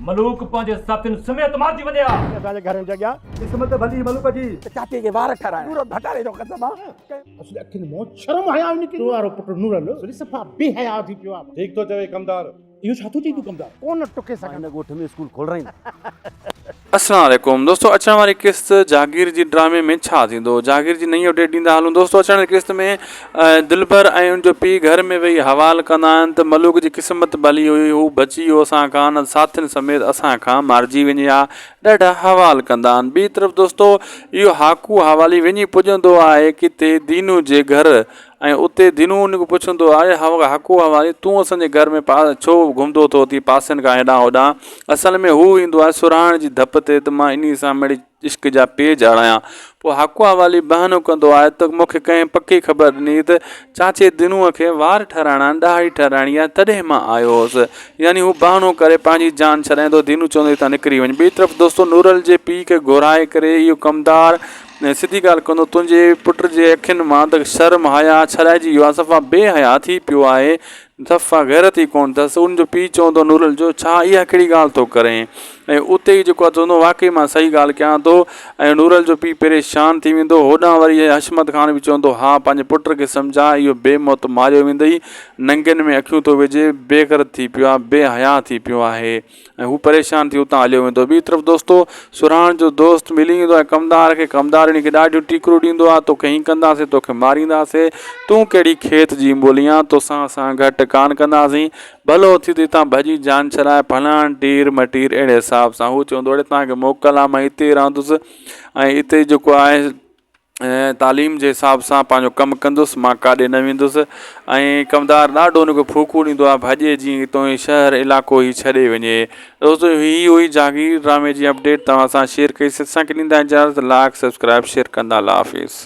ملوڪ پنهنجي ساٿين سميت مارجي وڃي ها. اسان جي گهرن جي اڳيان. قسمت ڀلي ملوڪ جي. ته چاچي کي وار ٺهرايان. نورل ڀٽاري جو قسم آ. اصل اکين مان شرم حياء نڪري. تو وارو پٽ نورل صفا بي حياء ٿي پيو آ. ٺيڪ ٿو چوي ڪمدار. اهو ڇا ٿو چئين تون ڪمدار. ڪونه ٽڪي سگهان. مان هن ڳوٺ ۾ اسڪول کولرائيندس. اسلام عليڪم دوستو اچڻ واري قسط جاگير جي ڊرامي ۾ ڇا ٿيندو جاگير جي نئين اپڊيٽ ڏيندا هلون دوستو اچڻ واري قسط ۾ دلبر ۽ ان جو پيء گهر ۾ ويهي حوال ڪندا آهن ته ملوڪ جي قسمت ڀلي هئي هو بچي ويو اسان کان نه ساٿين سميت اسان کان مارجي وڃي ها ڏاڍا حوال ڪندا آهن ٻي طرف دوستو اهو هاڪو حوالي وڃي پڄندو آهي ڪٿي دينو جي گهر ۽ اتي دينو ان کان پڇندو آهي، حقو حوالي، تون اسان جي گهر ۾ ڇو گهمندو ٿو اٿين پاسن کان هيڏانهن هوڏانهن؟ اصل ۾ هو ايندو آهي سرهاڻ جي ڌپ تي ته مان انهيء سان مڙئي عشق جا پيج اڙايان. پوء حقو حوالي بهانو ڪندو آهي ته مون کي ڪنهن پڪي خبر ڏني ته چاچي دينوء کي وار ٺهرائڻا آهن، ڏهاڙي ٺهرائڻي آهي، تڏهن مان آيو هوس. يعني هو بهانو ڪري پنهنجي جان ڇڏائيندو. دينو چوندو هتان نڪري وڃ. ٻئي طرف دوستو نورل جي پيء کي گهرائي ڪري اهو ڪمدار سڌي ڳالهه ڪندو، تنهنجي پٽ جي اکين مان ته شرم حياء ڇڏائجي ويو آهي، صفا بي حياء ٿي پيو آهي، صفا غيرت ئي ڪونه اٿس. ان جو پيء چوندو، نورل جو ڇا اها ڪهڙي ڳالهه ٿو ڪرين؟ ۽ اتي ئي جيڪو آهي چوندو، واقعي مان صحيح ڳالهه ڪيان ٿو. ۽ نورل جو پيء پريشان ٿي ويندو. هوڏانهن وري حشمت خان به چوندو، ها پنهنجي پٽ کي سمجهاء، اهو بي موت ماريو ويندئي، ننگن ۾ اکيون ٿو وجهي، بي غيرت ٿي پيو آهي، بي حياء ٿي پيو آهي. ۽ هو پريشان ٿي اتان هليو ويندو. ٻي طرف دوستو سرهاڻ جو دوست ملي ايندو آهي ڪمدار کي، ڪمدار ان کي ڏاڍيون ٽيڪرون ڏيندو آهي، توکي هيئن ڪنداسين، توکي مارينداسين، تون ڪهڙي کيت جي ٻولي آن، توسان اسان گهٽ ڪانه ڪنداسين، ڀلو اٿي ته هتان ڀڄي جان ڇڏاء، فلاڻ ٽير مٽير اهڙي حساب سان هو چوندو اڙي توهان کي موڪل آهي مان هتي ئي رهندس ۽ هتي جيڪو آهي تعليم جي حساب سان پنهنجو ڪم ڪندس مان ڪاڏي نه ويندس ۽ ڪمدار ڏاڍو ان کي ڦوڪون ڏيندو آهي ڀڄي جيئن تون هي شهر علائقو هي ڇڏي وڃي دوستو هي هئي جاگير ڊرامي جي اپڊيٽ توهان سان شيئر ڪئي سي اسان کي ڏيندا اجازت لائڪ سبسڪرائب شيئر ڪندا الله حافظ.